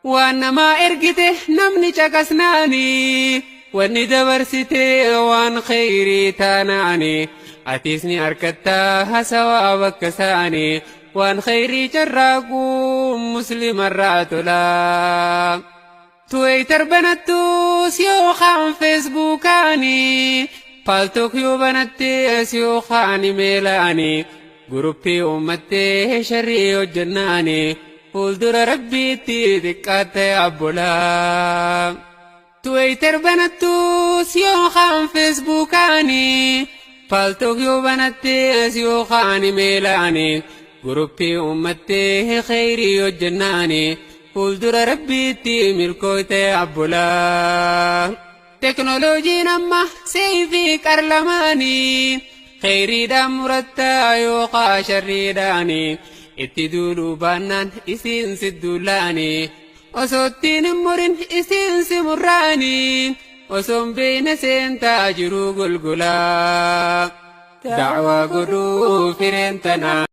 Waan namaa ergite namni caqasnaani, wanni dabarsite waan kheyrii taanaani, atis ni argattaa hasawaa bakka saani. Waan kheyrii carraaquu muslimarraa tolaa. Twitter banattus yookaan Facebookaani, Paltalk yoo banattees yookaan imeelaani, guruppii uummattee sharrii hojjennaani, fuuldura Rabbiitti xiqqaatte abbolaa. Twitter banattus yookaan Facebookaani, Paltalk yoo banattees yookaan imeelaani, guruppii uummattee kheyrii hojjennaani, fuuldura Rabbiitti milkooyte abbolaa. Teknooloojiin amma seefii qarlamaanii, kheyriidhaan murattaa yookaan sharriidhaanii, itti duuluu baannaan isiin si duulaanii, osoo ittiin hin murin isiin si murraanii, osoo hin beekne seentaa jiruu golgolaa. Da'waa godhuu fireen tanaa.